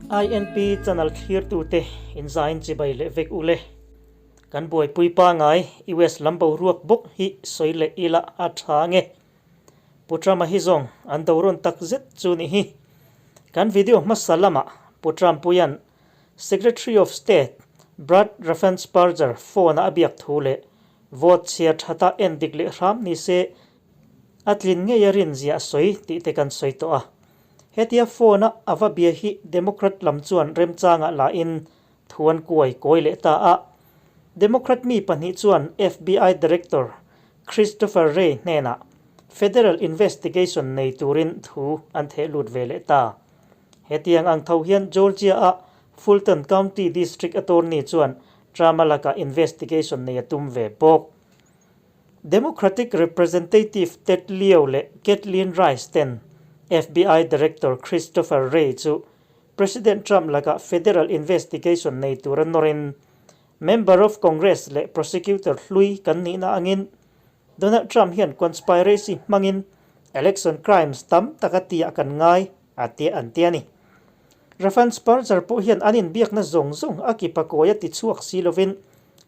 INP channel thlirtute inzain chibai leh vek ule. Kan buaipui pangai US lam boruak bawk hi sawi leh ila a tha nge. Pu Trump-a hi zawng an do rawn tak zet chu nih hi. Kan video hmasa lamah Pu Trump-puia'n Secretary of State Brad Raffensperger phone-a a biak thu leh vote chhiar thata en dik leh hram ni se a tlin ngei a rinzia a sawi tih te kan sawi tawh a. Hetia phone-a a va bia hi Democrat lam chuan remchangah lahin thu an kuai kawi leh ta a. Democrat mi pahnih chuan FBI Director Christopher Wray hnenah federal investigation nei turin thu an theh lut ve leh ta. Hetiang ang tho hian Georgia-a Fulton County District Attorney chuan Trump-a lakah investigation nei a tum ve bawk. Democratic Representative Ted Lieu leh Kathleen Rice ten FBI Director Christopher Wray chu President Trump lakah federal investigation nei tura nawrin Member of Congress leh prosecutor hlui kan nihna angin Donald Trump hian conspiracy hmangin election crimes tam tak a tia kan ngai a tia an ti a ni. Raffensperger pawh hian an inbiakna zawng zawng a kipa kawi a ti chhuak si lovin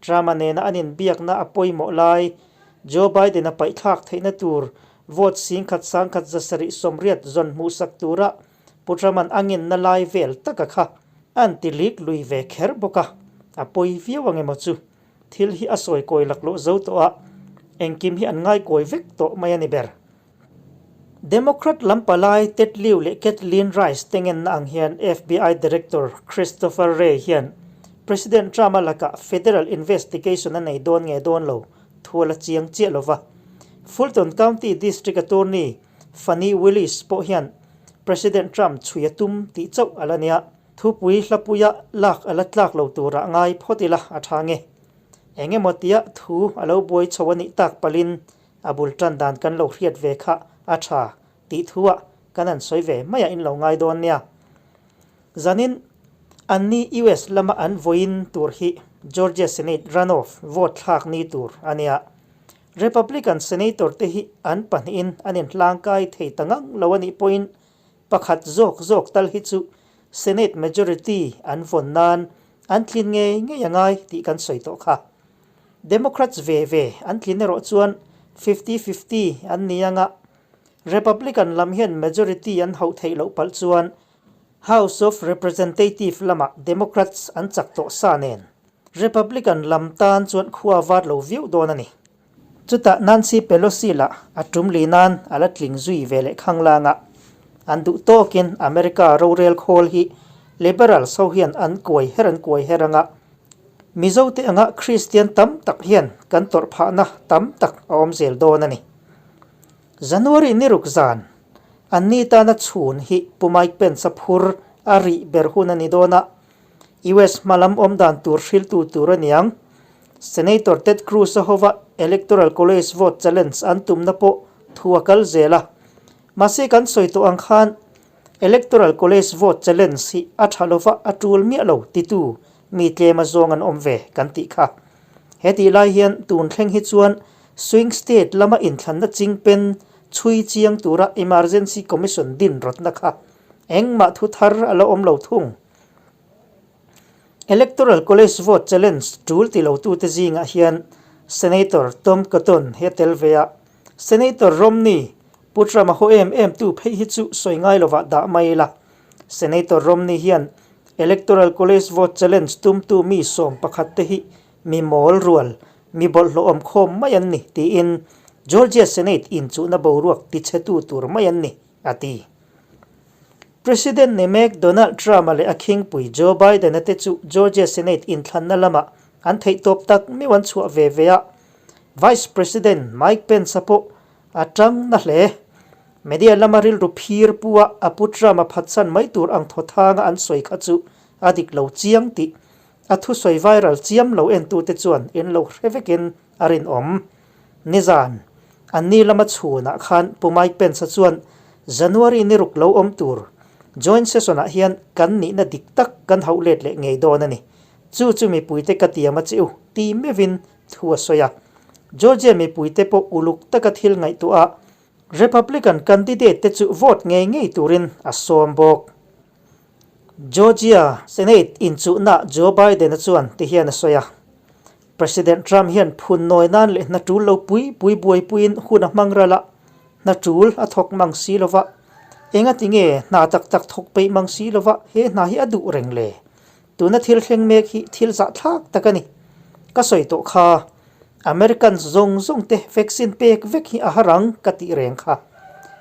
Trump-a nena an inbiakna a pawimawh lai Joe Biden-a paihthlak theihna tur vote singkhat sangkhat zasarih sawmriat zawn hmuhsak tura Pu Trump-a'n a ngenna lai vel taka kha an ti lik lui ve kher bawk a, a pawi viau ang emaw chu. Thil hi a sawi kawi laklawh zo tawh a, engkim hi an ngaikawi vek tawh mai a ni ber. Democrat lam palai Ted Lieu leh Kathleen Rice te ngenna ang hian FBI Director Christopher Wray hian President Trump-a lakah federal investigation a nei dawn nge dawn lo thu a la chiang chiah lo va. Fulton County District Attorney Fani Willis pawh hian President Trump chhui a tum tih chauh a la nia. Thupui hlapuia lak a la tlak lo turah ngai phawt ila a tha nge. Eng emaw tia thu a lo buai chho a nih tak palhin a bul tan dan kan lo hriat ve kha a tha tih thuah kan han sawi ve mai a in lo ngai dawn nia. Zanin anni US lama an vawiin tur hi Georgia Senate runoff vote thlak ni tur a nia. Republican Senator te hi an pahnihin an inhlangkai thei ta ngang lo a nih pawhin pakhat zawk zawk tal hi chu Senate majority an vawn nan an tlin ngei ngei a ngai tih kan sawi tawh kha. Democrats ve ve an tlin erawh chuan fifty fifty an ni anga Republican lam hian majority an hauh theih loh palh chuan House of Representative lamah Democrats an chak tawh sa nen Republican lam tan chuan khua vat lo viau dawn a ni. Chutah Nancy Pelosi lah a tum li nan a la tling zui ve leh khanglang a. An duh tawkin America rorel khawl hi Liberals ho hian an kuai her an kuai her anga Mizo te anga Kristian tam tak hian kan tawrh phahna tam tak a awm zel dawn a ni. January ni ruk zan anni tana chhun hi Pu Mike Pence a phur a rih ber hun a ni dawn a. US hma lam awm dan tur hriltu tur a niang. Senator Ted Cruz-a hova Electoral College vote challenge an tumna pawh thu a kal zel a. Mahse kan sawi tawh ang khan Electoral College vote challenge hi a tha lova a tul miah lo titu mi tlem a zawng an awm ve kan tih kha. He tih lai hian tun thleng hi chuan swing state lama inthlanna chingpen chhui chiang tura Emergency Commission din rawtna kha engmah thu thar a la awm lo thung. Electoral College vote challenge tul ti lotute zingah hian Senator Tom Cotton hi a tel ve a, Senator Romney, Pu Trump a haw em em tu phei hi chu sawi ngai lovah dah mai ila. Senator Romney hian Electoral College vote challenge tumtu mi 11 te hi mi mawl rual, mi bawlhhlawh awm khawm mai an ni tiin Georgia Senate inchuhna boruak tichhetu tur mai an ni, a ti. President ni mek Donald Trump-a leh a khingpui Joe Biden-a te chu Georgia Senate inthlanna lamah an theihtawp tak meuh an chhuah ve ve a, Vice President Mike Pence-a pawh a tang na hle. Media lama rilru phir pu a a pu Trump-a phatsan mai tur ang thawthanga an sawi kha chu a dik lo chiang tih a thusawi viral chiam lo entute chuan in lo hre vekin a rinawm. Nizan, anni lama chhunah khan Pu Mike Pence-a chuan January ni ruk lo awm tur Joint Session-ah hian kan nihna dik tak kan hauh let leh ngei dawn a ni. Chu chu mipuite ka tiam a che u, ti meuhin thu a sawi a. Georgia mipuite pawh uluk taka thil ngaihtuah a, Republican candidate te chu vote ngei ngei turin a sawm bawk. Georgia Senate inchuhnaah Joe Biden-a chuan ti hian a sawi a, President Trump hian phun nawi nan leh hna tul lo pui pui buaipuiin hun a hmang ral a, hna tul a thawk mang si lo va, engati nge hna tak tak thawk peih mang si lo va he hna hi a duh reng le? Tuna thil thleng mek hi thil zahthlak tak a ni. Ka sawi tawh kha, Americans zawng zawng te vaccine pek vek hi a har ang ka tih reng kha.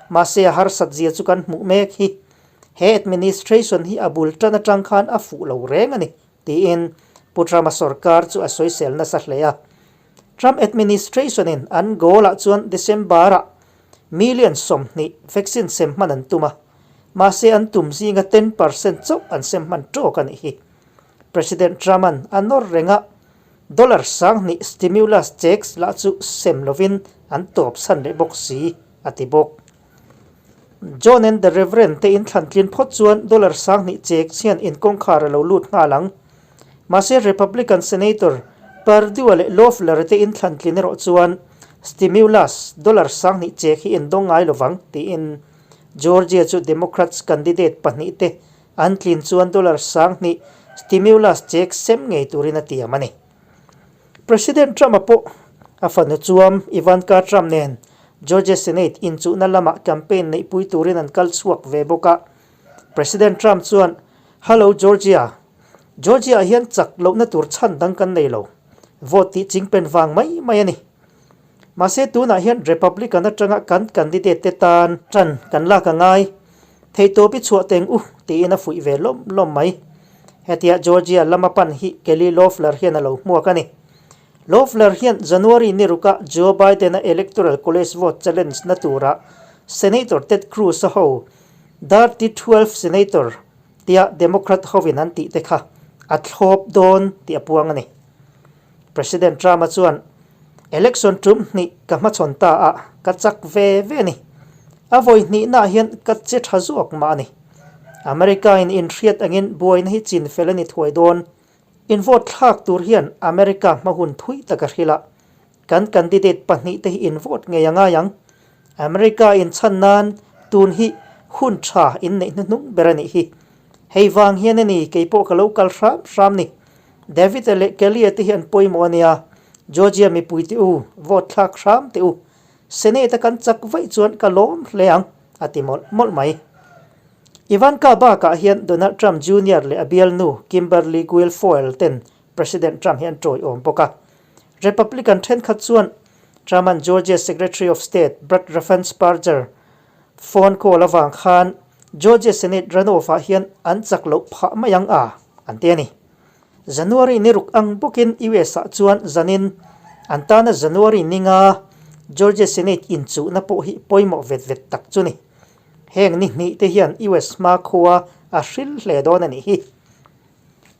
Mahse a harsat zia chu kan hmuh mek hi. He administration hi a bul tan atang khan a fuh lo reng a ni, tiin Pu Trump-a sorkar chu a sawisel nasa hle a. Trump administration-in an goal-ah chuan December-ah million 20 vaccine sem hman an tum a, mahse an tum zinga 10% chauh an sem hman tawk a nih hi. President Trump-a'n a nawr reng a, dollar 2000 stimulus checks lah chu sem lovin an tawp chhan leh bawk si, a ti bawk. John and the Reverend te in thlan tlin phawt chuan dollar 2000 checks hian in kawngkhar a lo lut nghal ang. Mahse Republican Senator Perdue leh Loeffler te in thlan tlin erawh chuan stimulus dollar 2000 chek hi in dawng ngai lovang tiin Georgia chu Democrats candidate pahnih te an tlin chuan dollar 2000 stimulus chek sem ngei turin a tiam a ni. President Trump-a pawh a fanu chuam Ivanka Trump nen Georgia Senate inchuhna lamah campaign neihpui turin an kal chhuak ve bawk a. President Trump chuan, Hello Georgia! Georgia-ah hian chak lohna tur chhan dang kan nei lo. Vote tih chingpen vang mai mai a ni. Mahse tunah hian Republican atanga kan candidate te tan tan kan lak a ngai. Theihtawp i chhuah teng u tiin a fuih ve lawm lawm mai. Hetia Georgia lama pan hi Kelly Loeffler hian a lo hmuak a ni. Loeffler hian January ni ruka Joe Biden-a Electoral College vote challenge na tura Senator Ted Cruz-a ho Dirty 12 Senator tia Democrat hovin an tih te kha a thlawp dawn tih a puang a ni. President Trump-a chuan, Election tum hnih ka hmachhawn ta a, ka chak ve ve a ni. A vawi hnihnaah hian ka che tha zawk mah a ni. America-in inhriat angin buaina hi chin fel a ni thuai dawn. In vote thlak tur hian America hma hun thui tak a hrilh a, kan candidate pahnih te hi in vote ngei a ngai ang. America in chhan nan tun hi hun tha in neih hnuhnung ber a nih hi. Hei vang hian a ni kei pawh ka lo kal hram hram ni. David-a leh Kelly-a te hi an pawimawh a nia, Georgia mipui te u, vote thlak hram teh u. Senate-a kan chak vaih chuan ka lawm hle ang, a ti mawlh mawlh mai. Ivanka bakah hian Donald Trump Junior leh a bialnu Kimberly Guilfoyle ten President Trump hi an tawiawm bawk a. Republican thenkhat chuan Trump-a'n Georgia Secretary of State Brad Raffensperger phone call avang khan Georgia Senate runoff-ah hian an chak loh phah mai ang a, an ti a ni. January ni ruk ang bawkin US-ah chuan zanin an tana January ninga Georgia Senate inchuhna pawh hi pawimawh vet vet tak chu ni. Heng ni hnih te hian US hmakhua a hril hle dawn a nih hi.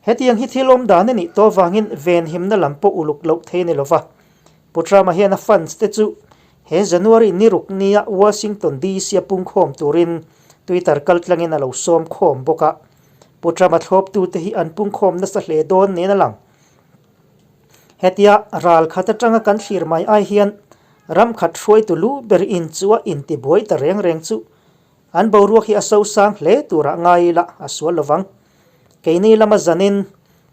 Hetiang hi thil awm dan a nih tawh avangin venhimna lam pawh uluk loh thei a ni lova. Pu Trump-a hian a fans te chu he January ni ruk nia Washington DC a pungkhawm turin Twitter kaltlangin a lo sawm khawm bawk a. Pu Trump-a thlawptute hi an pungkhawm nasa hle dawn niin a lang. Hetia ral khat atanga kan thlir mai ai hian ram khat hruaitu lu ber in chu a intibuai ta reng reng chu an boruak hi a sosang hle turah ngai ila a sual lovang. Keini lama zanin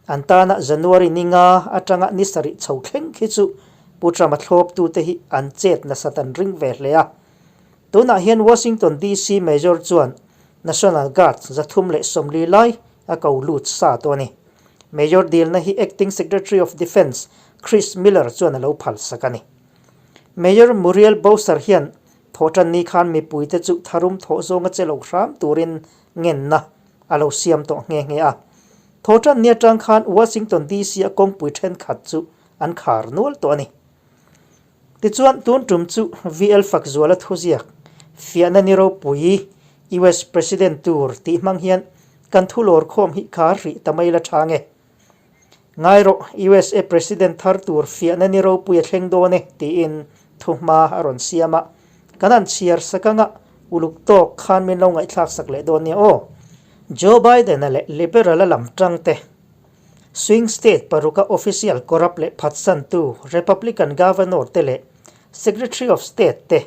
an tana January ni nga atanga ni sarih chho thleng khi chu Pu Trump-a thlawptute hi an chet nasat an ring ve hle a. Tunah hian Washington DC Major chuan National Guard 340 lai a ko lut sa tawh a ni. Major dilna hi Acting Secretary of Defence Chris Miller chuan a lo phal sak a ni. Mayor Muriel Bowser hian thawhtan ni khan mipuite chu tharum thawh zawnga che lo hram turin ngenna a lo siam tawh nghe nghe a. Thawhtan ni atang khan Washington DC a kawngpui thenkhat chu an khar nual tawh a ni. Tichuan, tun tum chu VL Fakzuala thuziak, fiahna ni ropui US President tur tih hmang hian kan thu lawr khawm hi khar hrih ta mai la tha nge. Ngai rawh, USA President thar tur fiahna ni ropui a thleng dawn e tiin thuhma a rawn siam a, kan han chhiar sak anga uluk tawk khan min lo ngaihthlak sak leh dawn nia aw. Joe Biden-a leh Liberal-a lam tang te Swing state paruka official corrupt leh phatsantu Republican Governor te leh Secretary of State te,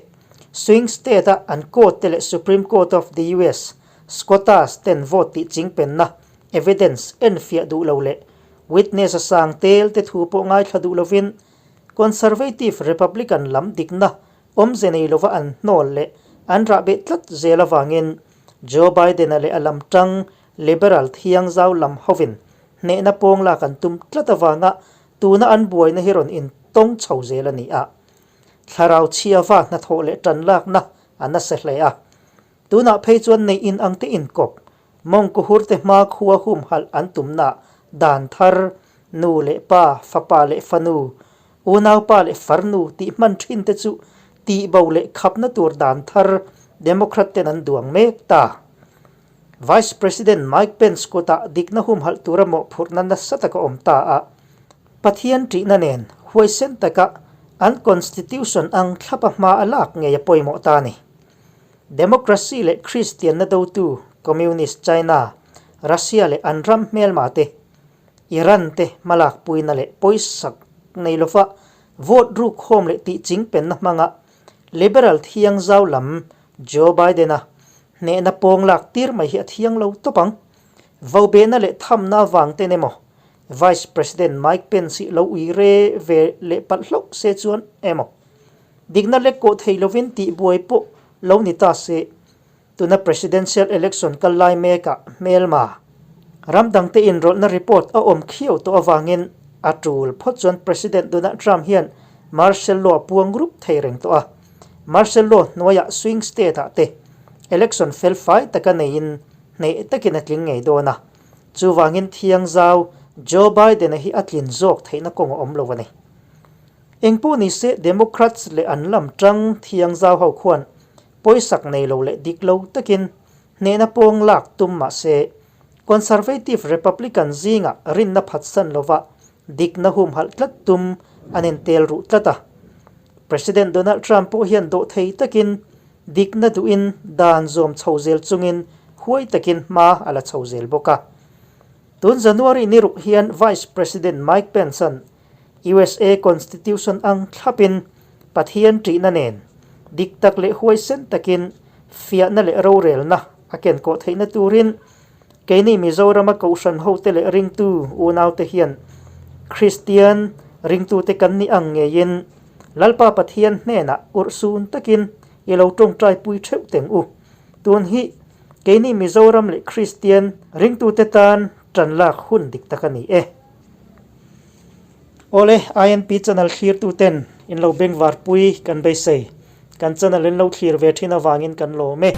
swing state-a an court te leh Supreme Court of the US, SCOTUS, ten vote tih chingpenna Evidence enfiah duh lo leh witness a sang tel te thu pawh ngaithla duh lovin Conservative Republican lam dikna awmze nei lova an hnawl leh an rahbeh tlat zel avangin Joe Biden-a leh a lam tang Liberal thiangzau lam hovin hnehna pawng lak an tum tlat avanga tuna an buaina hi rawn intawng chho zel a ni a. Thlarau chhiava hnathawh leh tan lakna a nasa hle a. Tunah phei chuan neih in ang te inkawp, mawngkaw hur te hma khua humhalh an tumna dan thar, nu leh pa, fapa leh fanu, unaupa leh farnu tih hman thin te chu tihbo leh khapna tur dan thar Democrat ten an duang mek ta. Vice President Mike Pence kutah dikna humhalh tura mawhphurhna nasa taka awm ta a, Pathian ṭihna nen huaisen taka an Constitution ang thlapa hma a lak ngei a pawimawh ta a ni. Democracy leh Kristianna dotu Communist China, Russia leh an ram hmelma te, Iran te hmalakpuina leh pawisak nei lova vote rukkhawm leh tihchingpenna hmanga Liberal thiangzau lam Joe Biden-a hnehna pawng lak tir mai hi a thiang lo tawp ang. Vobehna leh thamna avang ten emaw Vice President Mike Pence hi lo ui re ve leh palh hlauh se chuan emaw dikna lek kawh thei lovin tihbuai pawh lo ni ta se tuna Presidential Election kal lai mekah hmelma ram dangte inrawlhna report a awm khiau tawh avangin a tul phawt chuan President Donald Trump hian Martial Law puang rup thei reng tawh a. Martial Law hnuaiah swing state ah te election fel fai taka neiin hneh takin a tling ngei dawn a. Chuvangin thiangzau Joe Biden-a hi a tlin zawk theihna kawng a awm lo a ni. Engpawh nise Democrats leh an lam tang thiangzau ho khuan pawisak nei lo leh dik lo takin hnehna pawng lak tum mah se Conservative Republican zingah rinna phatsan lova dikna humhalh tlat tum an intel ruh tlat a. President Donald Trump pawh hian dawhthei takin dikna duhin dan zawm chho zel chungin huai takin hma a la chho zel bawk a. Tun January ni ruk hian Vice President Mike Pence-a'n USA Constitution ang thlapin Pathian ṭihna nen dik tak leh huaisen takin fiahna leh rorelna a kenkawh theihna turin Keini Mizorama Kohhran hote leh ringtu unaute hian Kristian ringtute kan nih ang ngeiin Lalpa Pathian hnenah urhsun takin i lo tawngtaipui theuh teng u. Tun hi keini Mizoram leh Kristian ringtute tan tan lak hun dik tak a ni e. Awle, INP channel thlirtuten in lo bengvarpui kan beisei. Kan channel in lo thlir ve thin avangin kan lawm e.